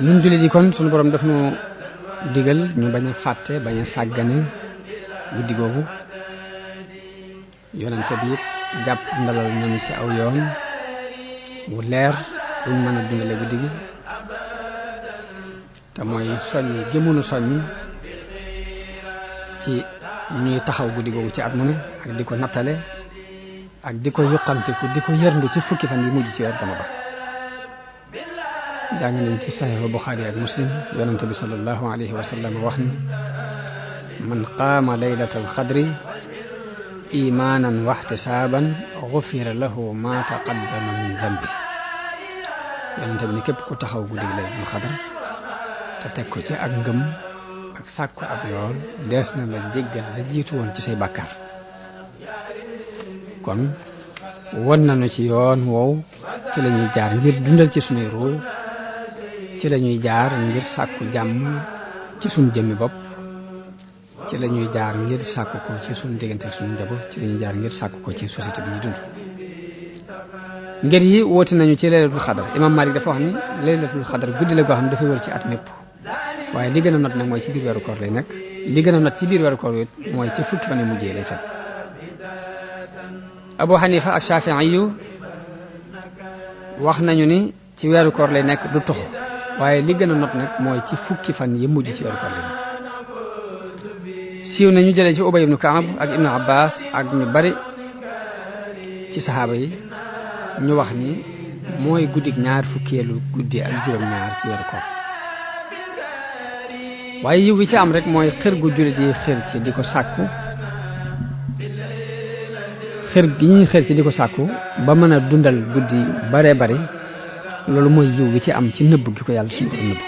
ñun jullit yi kon sunu borom daf nu digal ñu bañ a fàtte bañ a sàggane guddi googu yonente bi it jàpp ndalal nañu ci aw yoon wu leer buñ mën a dundale guddi gi te mooy soññi gëmunu soññi ci ñuy taxaw guddi googu ci at mu ne ak di ko nattale ak di ko yuqamtiku di ko yërndu ci fukki fan yi mujj ci weer Ramadan jàng nañ ci Sahih Bukhari ak Muslim yonente bi sallallahu alayhi wa sallam wax ni man qaama laylatal qadri imaanan wa ihtisaaban gufira lahu ma taqaddama min dambi yonente bi ni képp ku taxaw guddi gi laylatul qadr te teg ko ci ak ngëm ak sàkku ab yoon dees na la jéggal la jiitu woon ci say bàkkaar kon won nañu ci yoon woow ci la ñuy jaar ngir dundal ci suñuy ruu ci la ñuy jaar ngir sàkku jàmm ci suñu jëmmi bopp ci la ñuy jaar ngir sàkku ko ci suñu diggante ak suñu njaboot ci la ñuy jaar ngir sàkku ko ci société bi ñu dund ngir yi woote nañu ci laylatul xadar imam Malik dafa wax ni laylatul xadar guddi la goo xam ne dafay wër ci at mépp waaye li gën a not nag mooy ci biir weeru koor lay nekk li gën a not ci biir weeru koor it mooy ci fukki fan yu mujjee lay fekk Abu Hanifa ak Shafi'i yu wax nañu ni ci weeru koor lay nekk du toxu waaye li gën a not nag mooy ci fukki fan yi mujj ci weeru koor lay nekk siiw nañu jëlee ci Ubay ibnu Kaab ak Ibnu Abbas ak ñu bari ci saxaaba yi ñu wax ni mooy guddik ñaar fukkeelu guddi ak juróom-ñaar ci weeru koor waaye yiw gi ci am rek mooy xër gu jullit yi xër ci di ko sàkku xër gi ñuy xër ci di ko sàkku ba mën a dundal guddi bare bare loolu mooy yiw gi ci am ci nëbb gi ko yàlla suñu borom nëbb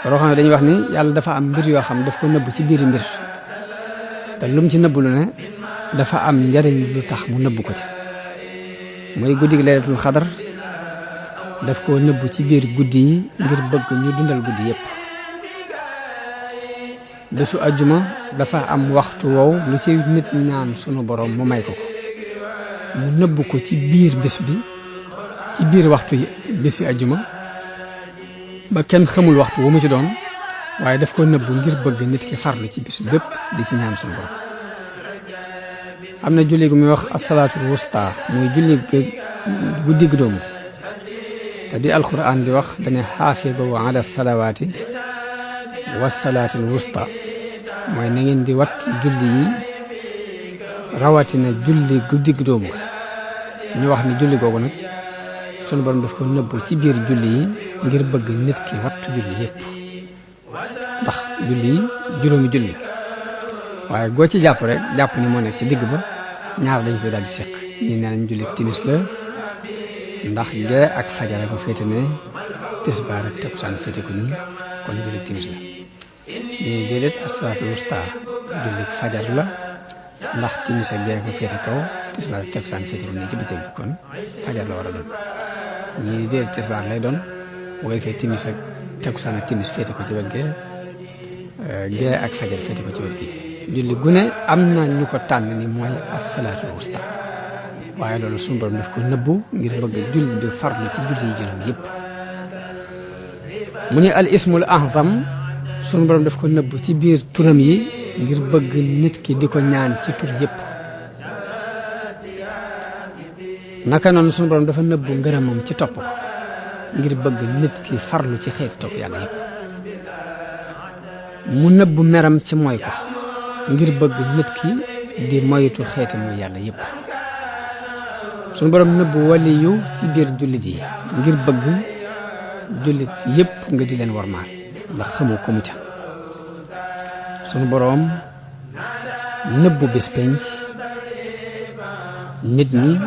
loo xam ne dañuy wax ni yàlla dafa am mbir yoo xam daf ko nëbb ci biiri mbir te lu mu ci nëbb lu ne dafa am njariñ lu tax mu nëbb ko ci mooy guddi gi laylatul xadar daf ko nëbb ci biir guddi yi ngir bëgg ñu dundal guddi yépp bésu ajjuma dafa am waxtu wow lu ci nit ñaan sunu borom mu may ko ko mu nëbb ko ci biir bés bi ci biir waxtu yi bési ajjuma ba kenn xamul waxtu wu mu ci doon waaye daf ko nëbb ngir bëgg nit ki farlu ci bés bépp di ci ñaan sunu borom am na julli gu muy wax asalaatul wusta muy julli gu digg doomu te di alquran di wax dane xaafidu ala salawaati wasalaatul wusta mooy na ngeen di wat julli yi rawatina julli gu digg doomu ñu wax ni julli googu nag sunu borom daf ko nëbb ci biir julli yi ngir bëgg nit ki wattu julli yépp ndax julli yi juróomi julli waaye goo ci jàpp rek jàpp ni moo nekk ci digg ba ñaar dañ koy daal di seq ñi nee nañ julli timis la ndax gee ak fajar ko féete ne tisbaar ak takkusaan féete ko nii kon julli timis la ñi déedéet as-salaatul wusta julli fajar la ndax timis ak gee ko féete kaw tisbaar ak takkusaan féete ko nii ci bëccëg bi kon fajar la war a doon ñi déedéet tisbaar lay doon bu ko defee timis ak takkusaan ak timis féete ko ci wet gee ak fajar féete ko ci wet gi julli gune am na ñu ko tànn ni mooy as-salaatul wusta waaye loolu suñu borom daf ko nëbbu ngir bëgg julli bi farlu ci julli yi juróom yépp mu ne al ismul ahzam suñu borom daf ko nëbbu ci biir turam yi ngir bëgg nit ki di ko ñaan ci tur yépp naka noonu suñu borom dafa nëbbu ngërëmam ci topp ko ngir bëgg nit ki farlu ci xeeti topp yàlla yépp mu nëbbu meram ci mooy ko ngir bëgg nit ki di moytu xeeti mooy yàlla yépp sunu borom nëbbu waliyu ci biir jullit yi ngir bëgg jullit yépp nga di leen warmaal ndax xamu ko mu ca sunu borom nëbbu bés penc nit ñi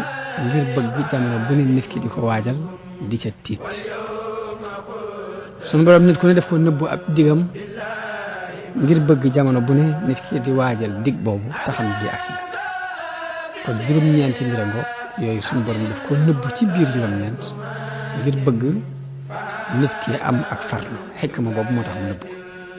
ngir bëgg jamono bu ne nit ki di ko waajal di ca tiit sunu borom nit ku ne def ko nëbbu ab digam ngir bëgg jamono bu ne nit ki di waajal dig boobu taxam di agsi kon juróom-ñeenti mbirango yooyu suñu borom daf ko nëbb ci biir juróom-ñeent ngir bëgg nit ki am ak farlu xekk ma boobu moo tax mu nëbb ko